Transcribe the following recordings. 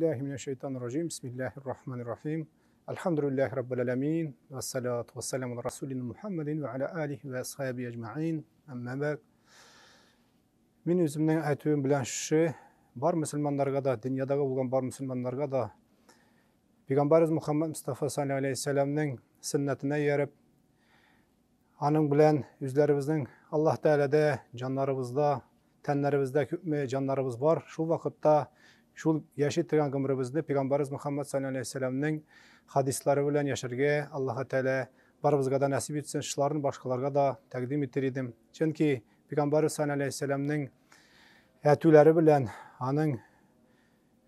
Әгъузу минәш-шайтанир-раҗим. Бисмиллаһир-рахманир-рахим. Әлхәмдүлиллаһи раббил аламин. Вассалату вассаламу аля расулина Мухаммадин ва аля алихи ва асхаби әҗмәгыйн. Әмма бәгъд. Мин үземнең әйтүем белән шушы бар мөселманнарга да, дөньядагы булган бар мөселманнарга да Пәйгамбәребез Мухаммад Мустафа саллаллаһу алейһи вәсәлләмнең сөннәтенә ияреп, аның белән үзләребезнең Аллаһ Тәгаләдә, җаннарыбызда, тәннәребездә күпме җаннарыбыз бар, шул вакытта шул яши торган гомеребезне Пәйгамбәребез Мухаммад саллаллаһу алейһи вәсәлләмнең хадислары белән яшәргә Аллаһ Тәгалә барыбызга да нәсип итсен, шуларны башкаларга да тәкъдим итер идем. Чөнки Пәйгамбәребез саллаллаһу алейһи вәсәлләмнең әтүләре белән аның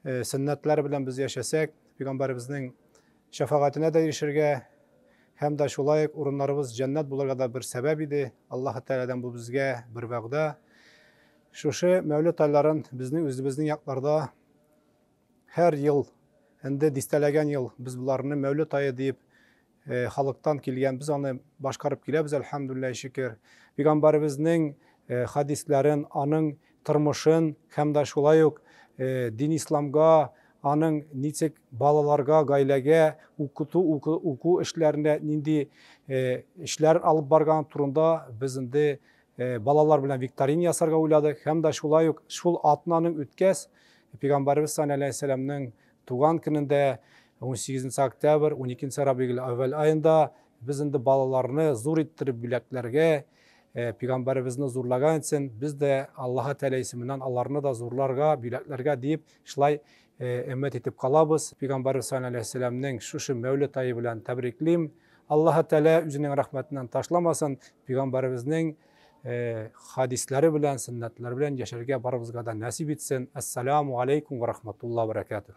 сөннәтләре белән без яшәсәк, пәйгамбәребезнең шәфәгатенә дә ирешергә һәм дә шулай ук урыннарыбыз җәннәт булырга да бер сәбәп иде. Аллаһ Тәгаләдән бу безгә бер вәгъдә. Шушы Мәүлид айларын безнең үзебезнең якларда һәр ел, инде дистәләгән ел без боларны Мәүлид ае диеп халыктан килгән, без аны башкарып киләбез, әлхәмдүлилләһ, шөкер. Пәйгамбәребезнең хадисләрен, аның тормышын һәм дә шулай ук дин исламга, аның ничек балаларга, гаиләгә укыту, уку эшләренә нинди эшләр алып барган турында без инде балалар белән викторина ясарга уйладык һәм дә шулай ук шул атнаның үткәс Пәйгамбәребез саллаллаһу алейһи вәсәлләмнең туган көнендә 18 октябрь, 12 Рабигел әүвәл аенда без инде балаларны зур иттереп бүләкләргә, пәйгамбәребезне зурлаган өчен без дә Аллаһы Тәгалә исеменнән аларны да зурларга, бүләкләргә диеп шулай өмет итеп калабыз. Пәйгамбәребез саллаллаһу алейһи вәсәлләмнең шушы Мәүлид ае белән тәбриклим. Аллаһы Тәгалә үзенең рәхмәтеннән ташламасын. Пәйгамбәребезнең хадисләре белән, сөннәтләре белән яшәргә барыбызга да нәсип итсен. Ассаламу алейкум ва рахматуллаһи ва баракатуһ.